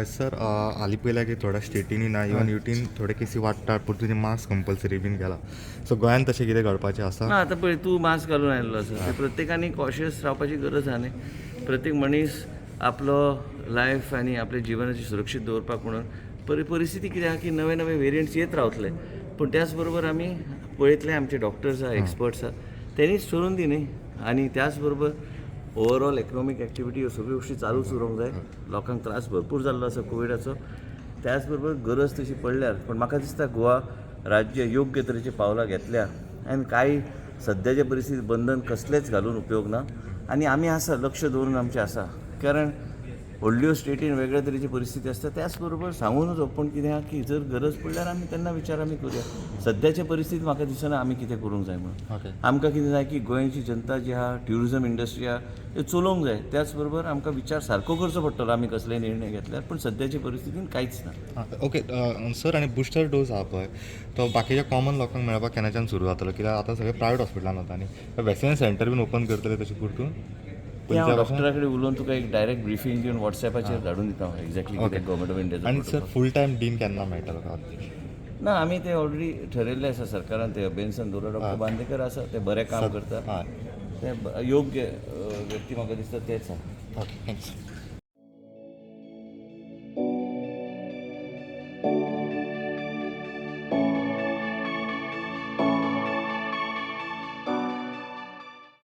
Sir, हालीं पयल्या की थोड्या स्टेटींनी ना, इवन युटीन थोडे केसी वाडटात, परतून मास्क कंपल्सरी बीन केला. सो गोंयांत तशें कितें घडपाचें आसा? ना, आतां पळय, तूं मास्क घालून आयिल्लो आसा. ते प्रत्येकानी कॉशियस रावपाची गरज आहा न्ही. प्रत्येक मनीस आपलो लायफ आनी आपल्या जिवनाची सुरक्षीत दवरपाक म्हणून परिस्थिती कितें आहा की नवे नवे वेरियंट्स येत रावतले, पूण त्याच बरोबर आमी पळयतले, आमचे डॉक्टर्स आहा, एक्सपर्ट्स आहा, तेणीच ठरोवन दी न्ही. आनी त्याच बरोबर ओवरऑल इकनॉमीक एक्टिविटी ह्यो सगळ्यो गोश्टी चालूच उरोंक जाय. लोकांक त्रास भरपूर जाल्लो आसा कोविडाचो. त्याच बरोबर गरज तशी पडल्यार, पूण म्हाका दिसता गोवा राज्य योग्य तरेची पावलां घेतल्या आनी कांय सद्याच्या परिस्थितीत बंधन कसलेंच घालून उपयोग ना. आनी आमी आसा, लक्ष दवरून आमचें आसा, कारण व्हडल्यो स्टेटीन वेगळ्या तरेची परिस्थिती आसता. त्याच बरोबर सांगू नजो, पूण कितें आहा की जर गरज पडल्यार आमी तेन्ना विचार आमी करुया. सद्याच्या परिस्थितीत म्हाका दिसना आमी कितें करूंक जाय म्हणून. आमकां कितें जाय की गोंयची जनता जी आहा, ट्युरिजम इंडस्ट्री आहा, त्यो चलोवंक जाय. त्याच बरोबर आमकां विचार सारको करचो पडटलो आमी कसलेय निर्णय घेतल्यार, पूण सद्याच्या परिस्थितीन कांयच ना. ओके सर, आनी बुस्टर डोस आहा पळय, तो बाकीच्या कॉमन लोकांक मेळपाक केन्नाच्यान सुरू जातलो? कित्याक आतां सगळे प्रायवेट हॉस्पिटलान वता आनी वॅक्सिनेशन सेंटर बीन ओपन करतले तशें परतून? तें हांव डॉक्टरा कडेन उलोवन तुका एक डायरेक्ट ब्रिफींग दिवन वॉट्सॅपाचेर धाडून दिता हांव, एक्झॅक्टली कितें गव्हर्मेंट ऑफ इंडियाचो. आनी सर, फूल टायम डीन केन्ना मेळटलो का? ना, आमी ते ऑलरेडी ठरयल्लें आसा सरकारान. ते अभियन्सन दवरला, डॉक्टर बांदेकर आसा, ते बरें काम करता. ते योग्य व्यक्ती म्हाका दिसता तेच आहा. Okay, thanks.